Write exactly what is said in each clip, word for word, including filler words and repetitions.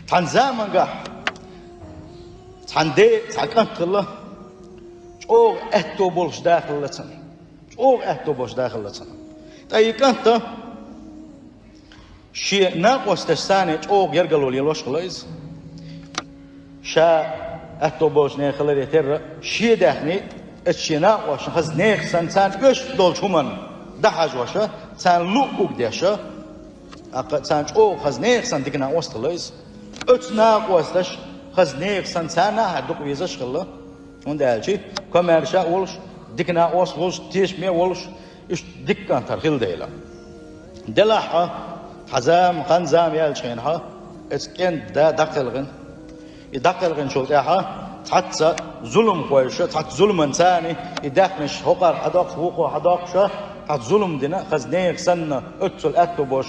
Цхьан замангахь цхьан де, цхьа кӀант хилла, чӀогӀа аьтто болуш да хилла цунна. ЧӀогӀа аьтто болуш да хилла цунна. Ткъа и кӀант шен накъосташца чӀогӀа гергарло лелош хилла иза. Ша аьтто болчу нехан хиларе терра, шен даьхни, эцу шен накъосташна хаза нехан санна царна оьшуш долчу хӀуманна дӀахьажоша, царна луъург деша, тӀаккха царна чӀогӀа хаза нехан санна дика накъост хилла иза. Оцу накъосташа хаза нехан санна царна а хьара дукха везаш хилла, хӀунда аьлча комаьрша а волуш, дика накъост а волуш, тешаме а волуш, иштта дика кӀант хилла дела. Делахь а, цхьа зама, хан зама яьллачу хенахь, эцу кӀентан да дӀакхелхина. И дӀакхелхинчул тӀаьхьа цхьацца зуламхоша, цхьацца зуламан царна и даьхнаш хӀокхара хьадоккхуш, вукхо хьадоккхуша, цхьацца зулам дина, хаза нехан санна оццул аьтто болуш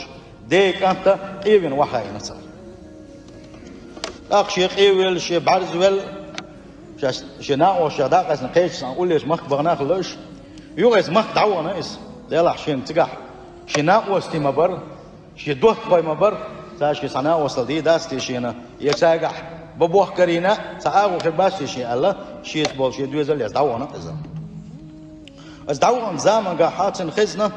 ден кӀант къевина охьахиъна цара. ТӀаккха шен къевелла, шен бӀаьрзавелла, шаьш, шен накъосташна дӀакъаьстина кхечу цхьана уллерчу махка бахана хилла уьш. Юха эцу махка дӀавахана иза. Делахь шена цигахь шен накъостий ма бара, шен доттагӀий ма бара, цара шен цхьа накъосталла дийр дац те шена, я цигахь бан бохкарийна цхьа агӀо хир бац те шен аьлла, шеца болу шен доьзал а эцна дӀавахана иза. Иза дӀаваханчу замангахь цунна хезна,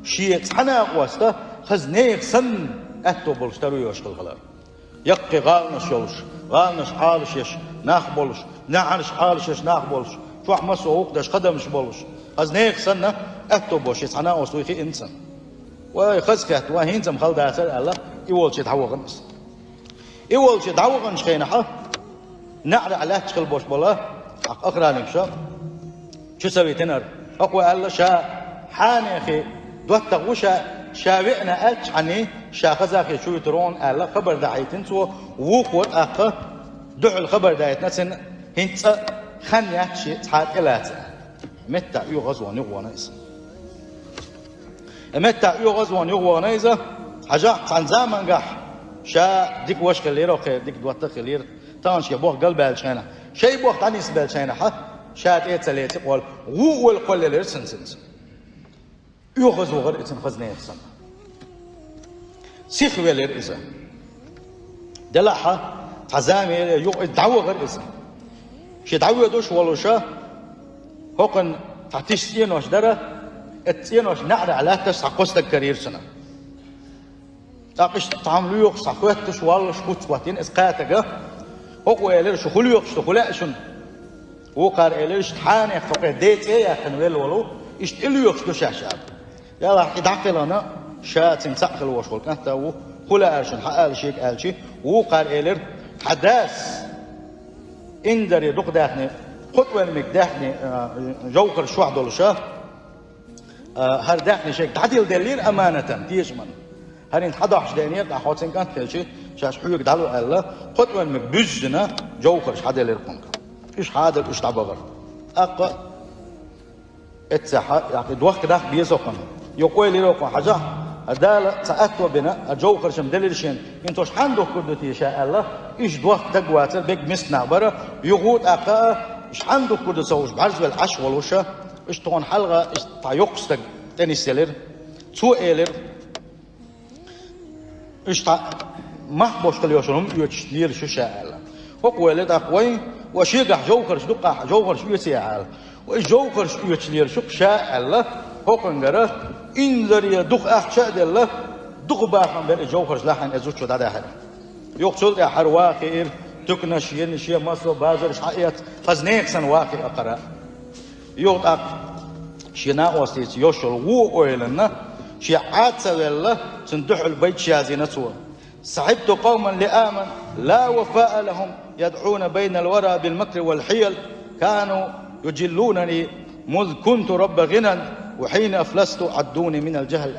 шен цхьа накъост хаза нехан санна аьтто болуш таро йолуш хилла хилар. Яккхий гӀаланаш йолуш, гӀаланаш Ӏалашъеш нах болуш, неӀарш Ӏалашъеш нах болуш, чохь массо а гӀуллакх деш хадамаш болуш, хаза нехан санна аьтто болуш шен цхьа накъост вуй хиъна цунна. Вай, хаза хетта, вай, хӀинца-м хала дацара аьлла, и волчу дӀавахана иза. И волчу дӀаваханчу хенахь, неӀарехь лаьтташ хила болуш болу охранникаша чу ца витинера. ХӀокхо аьлла, ша хьенехий доттагӀа ву ша, ша веана аьлчхьаний, ша хазахе чу вуьтур ву хьуна аьлла, хабар дахьийтина цо, вукхо тӀаккха дуьхьал хабар даийтина цунна, хӀинца цкъа хан яц шен цхьа а тӀелаца. Меттахь оьгӀазвахана юхавахана иза. Меттахь оьгӀазвахана юхавахана иза, хьажахь, цхьана замангахь ша дика ваша хиллера, кхин дика доттагӀа хиллера, тахана шен боху галбаьллачу хенахь, шайн боху дӀанисбеллачу хенахь, ша тӀе а ца леци кхолла, вуо а кхоллаелира цунна цуьнца. ОьгӀазвахара иза цунна хаза нехан санна. Сихвелира иза. Делахь а, цхьа зама елира, юха иза дӀавахара иза. Шен дӀавоьдуш волуша, хӀокхунна цхьа тиша цӀенош дара, эцу цӀеношна неӀарехь лаьтташ цхьа кхо стаг карийра цунна. ТӀаккха иштта цхьа хӀума лоьхуш, цхьа хоьттуш, воллуш, куц хӀоттийна иза кхатага. ХӀокхо элира, шу хӀун лоьхуш ду, хӀун лаьа шуна? Вукхара элира, иштта хьенех тхо кхин ден цӀе а яьккхина велла волу, иштта и лоьхуш ду шаьш аьлла. Делахь и дӀакхелхина, ша цуьнан цхьаъ хила волуш волу кӀант а ву, хӀун лаьара шуна хьан аьлла шега аьлчи, вукхара элира, хьан дас инзаре дукха даьхни, кхо тӀоьнмиг даьхни, а, жовхӀарш чохь долуша, а, хӀара даьхни шайга дӀадилла деллера аманатан, тешаман. ХӀарин хьан дохьуш деанера, тӀаккха хьо цуьнан кӀант хилчи, шаьш хьоьга дӀало аьлла, кхо тӀоьнмиг буьззина жовхӀарш хьан делира кхунга. Уьш хьан а делла, уьш дӀабахара. ТӀаккха Эццахь, яккхий дохка даккха беза хӀокхунна. Йо, ойла йира хӀокхунна, хьажахь, хӀара Дала цхьа аьтто бина, хӀара жовхӀарш-м делира шена, хӀинца уьш хьанна духкур ду те ша аьлла, иштта дохка дагавацара, бегга миска нах бара, юха а тӀаккха а, уьш хьанна духкур ду ца хууш, бӀаьрзавелла Ӏаш волуша, уьш тхуна хьалха, иштта цхьа йоккха стаг тӀенисъелира. Цо элира, Уьш цхьа мах болуш хила йолуш хӀума оьцуш лелаш ю ша аьлла. ХӀокхо элира тӀаккха вайн, ва шегахь жовхӀарш ду-кх ахь, жовхӀарш оьций ахь аьлла. Ва и жовхӀарш оьцуш лелаш ю-кх ша аьлла, хӀокхуьнгара инзаре дукха ахча а делла, дукха бахам бира и жовхӀарш лахьийна эцу зудчо дӀадаьхьира. Юха цул тӀаьхьа хӀара ван хиира, туьканаш йина, шен массо а базарш хьаэцна, хаза нехан санна ван хиира хӀара. Юха тӀаккха шен накъостаца йолуш йолу вон ойланна, шен Ӏад ца велла, цунна дуьхьал байташ язйина цо. صحبت قوما لئاما لا وفاء لهم يدعون بين الورى بالمكر والحيل كانوا يجلونني مذ كنت رب غنى وحين أفلست عدوني من الجهل.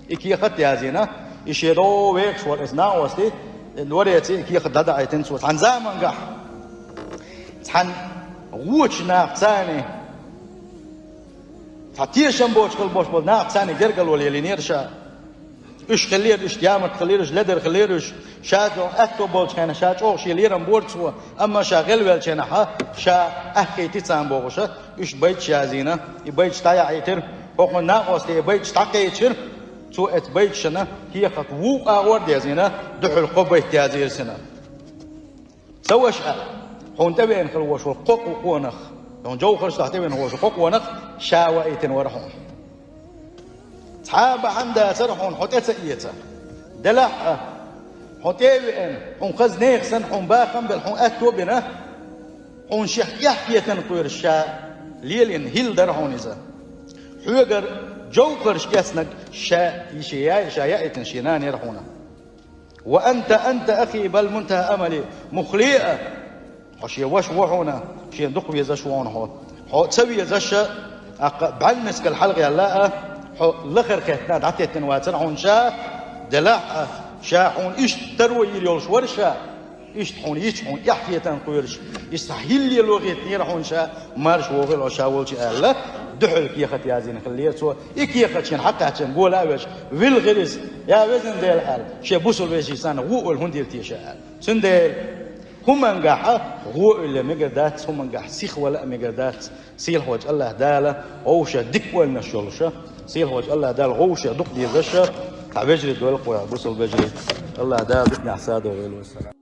И кехат а язйина, и шен догӀу вехаш волу иза накъостий, лореций и кехат дӀадаийтина цо. Цхьана замангахь, цхьана вочу нахаца, цхьа тешам боцуш хила болуш болу нахаца гергарло лелийнера ша. Уьш хиллера, уьш ямарт хиллера, уьш ледар хиллера, уьш ша чӀогӀа аьтто болчу хенахь, ша чӀогӀа шен лерам бора цо, амма ша гӀелвеллачу хенахь, ша аьхкийти царна бохуша, уьш байташ язйина, и байташ дӀаяхьийтира, хӀокхуьнан накъостий и байташ дӀакхечира, цо эцу байташна кехат вукху агӀор а язйина, дуьхьал кхо байт язйира цунна. Ца ваша, хьуна тӀевеана хила волуш волу кхо къонах, хьуна Джовхаршта тӀевеана волуш кхо къонах ша ваийтина вара хьуна. Цхьа а бахьана дацара хьуна хьо тӀе ца эца. Делахь а, хьо тӀе а веана, хьуна хаза нехан санна хьуна бахам а белла, хьуна аьтто а бина, хьуна шех эхь хетарна кхоьруш ша лелийна хӀилла дара хьуна иза. Хьоьгара Джовхарш эцнарг ша, и шен яй, ша яийтина шен нана яра хьуна. Ва анта, анта, ахи, бал мунтахӀа амали, мухле а, хьо шен ваша ву хьуна, шен дукха везаш ву хьуна хьо. Хьо ца везаш а, аккха бӀаьннискал хьалхаялла а, хьо лахара кхетта дӀатеттина вацара хьуна ша, делахь а, ша хьуна иштта таро йийр йолуш вара ша, иштта хьуна йича хьуна эхь хетарна кхоьруш, иза цхьа хӀилла лело хетийнера хьуна ша, марша вогӀийла хьо ша волчу аьлла, дуьхьал кехат яздина хиллера цо. И кехат шена хьакхаьчча гола а веш, вилхира иза, я везан Дела аьлла, шен бусалба вежарий санна гӀо а ойла хӀунда йира теша аьлла. Цундела хӀумангахь а гӀо а ойла мегар дац, хӀумангахь сихвала а мегар дац. Сийлахьчу АллахӀ Дала вовшех дика ойланаш йолуша, сийлахьчу АллахӀ Дала вовшех дукха дезаша, цхьа вежарий дойла кхо бусалба вежарий. АллахӀ Дала диканехь садо вайла вассалам.